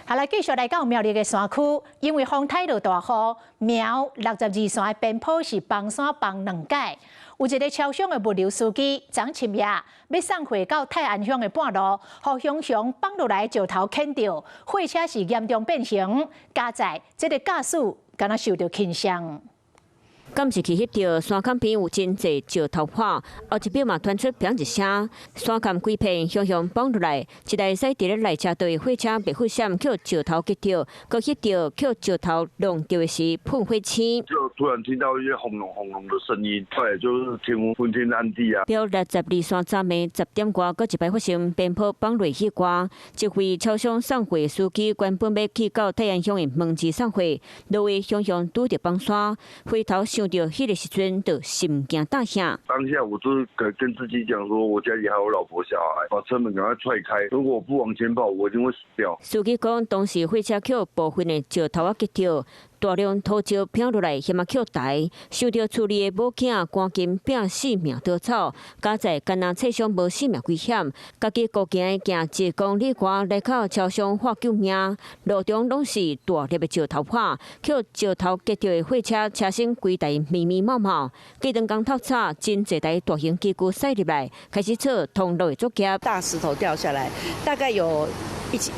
好來，繼續來到苗栗的山區，因為風颱落大雨，苗六十二線的邊坡是崩山崩兩擺。有一个超商的物流司機，昨深夜欲送貨到泰安鄉的半路，予雄雄崩落來石頭牽著，貨車是嚴重變形，加載這个駕駛敢若受著輕傷。監視器翕著山崁邊有真濟石頭破，後一秒嘛傳出砰一聲，山崁規片雄雄崩落來，一台駛佇咧內車道的貨車袂赴閃，予石頭擊著，閣翕著予石頭弄著的時噴火星。就突然聽到一些轟隆轟隆的聲音，對，就是天昏天暗地啊。苗六十二線昨暝10點外，閣一擺發生邊坡崩落意外，一位超商送貨司機原本欲去到泰安鄉的門市送貨，路位雄雄拄著崩山，回頭想著彼个時陣就心驚膽嚇。當下我就是跟自己講說，我家裡還有老婆小孩，把車門趕快踹開。如果我不往前跑，我一定會死掉。司機講，當時貨車予部分的石頭仔擊著，大量土石飄落來，險仔予台。想著厝裡的某囝，趕緊拼性命逃走。佳哉敢若切傷無性命危險，家己孤行行1公里外來到超商喊救命。路中攏是大粒的石頭破，予石頭擊著的貨車車身規台密密麻麻。隔兩工透早，真濟台大型機具駛入來，開始做通路的作業。大石頭掉下來，大概有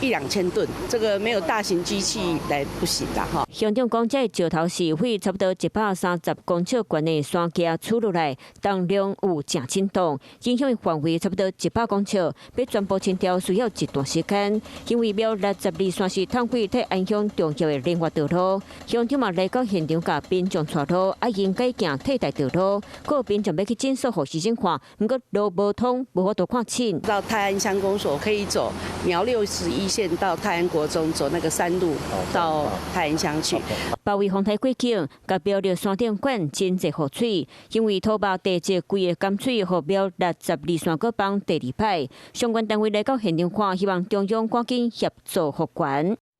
一兩千噸，這個沒有大型機器來不行的哈。鄉長講，這石頭是對差不多130公尺懸的山崎取落來，重量有誠沉重，影響的範圍差不多100公尺，欲全部清掉需要一段時間。因為苗六十二線是通去泰安鄉重要的聯絡道路，鄉長嘛來到現場共民眾帶路，啊應改行替代道路，閣有民眾欲去診所予醫生看，毋過路無通，無法度看診。到泰安鄉公所可以走苗61線到泰安國中，走那個山路到泰安鄉去。包圍風颱過境，共苗栗山頂灌真濟雨水，因為土壩地質規个鹹水，予苗六十二線閣崩第二擺。相關單位來到現場看，希望中央趕緊協助復原。